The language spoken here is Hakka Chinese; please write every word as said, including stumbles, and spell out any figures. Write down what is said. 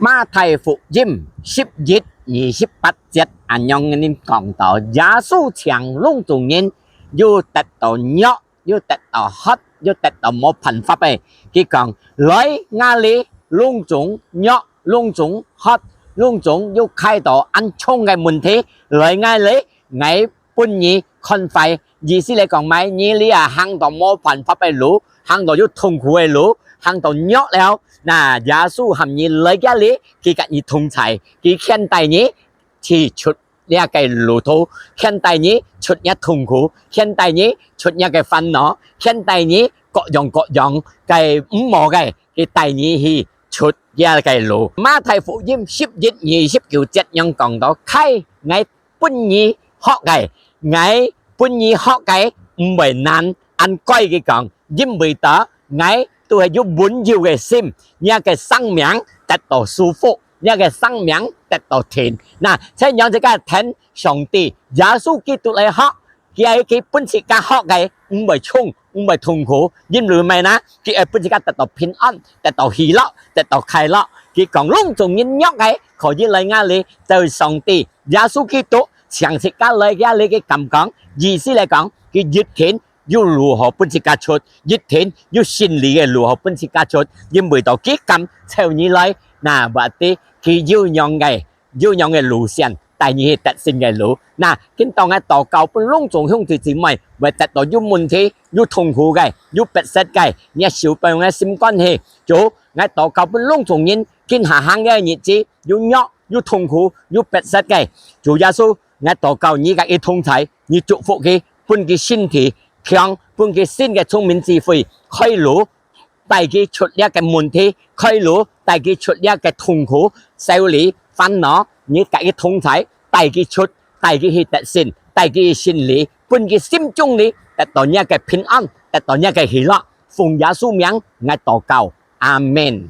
馬太福音十一二十八節恁樣講到，耶穌請攏總人，又得到弱，又得到渴，又得到無辦法个。佢講：「來𠊎這，攏總弱，攏總渴，攏總有㧡到恁重个問題，來𠊎這，𠊎分你 看快。」意思來講麼个？你這啊行到無辦法个路，行到有痛苦个路，行到弱了，那耶穌喊你來佢這，佢佮你同在，佢牽帶你去出這个路途，牽帶你出這痛苦，牽帶你出這个煩惱，牽帶你各樣各樣个毋好个，佢帶你去出這个路。馬太福音十一二十九節樣講到：「㧡𠊎 分你學个，𠊎分你學个毋會難。」恁該佢講，因為到𠊎都係有溫柔个心，若个生命得到舒服，若个生命得到停。那，就讓自家跈上帝耶穌基督來學，佢係佢分自家學个，毋會重，毋會痛苦，因為麼个呢？佢會分自家得到平安，得到喜樂，得到快樂。佢講：「攏總人弱个，可以來𠊎這，就上帝 耶穌基督請自家來佢這个感覺。」意思來講，佢一定有路好分自家出，一定有勝利个路好分自家出，因為到佢敢召你來，那或者佢有樣个，有樣个路線，帶你去得勝个路。那，今當𠊎禱告分攏總兄弟姊妹，會得到有問題、有痛苦个、有迫切个，若受傷个心關係。主，𠊎禱告分攏總人，今下行个日子，有弱， 有痛苦，有迫切个。主耶穌，𠊎禱告你佮佢同在，你祝福佢，分佢身體強，分佢新个聰明智慧，開路，帶佢出這个問題，開路，帶佢出這个痛苦，愁慮、煩惱，你佮佢同在，帶佢出，帶佢去得勝，帶佢去勝利，分佢心中裡得到若个平安，得到若个喜樂。奉耶穌名，𠊎禱告，阿們。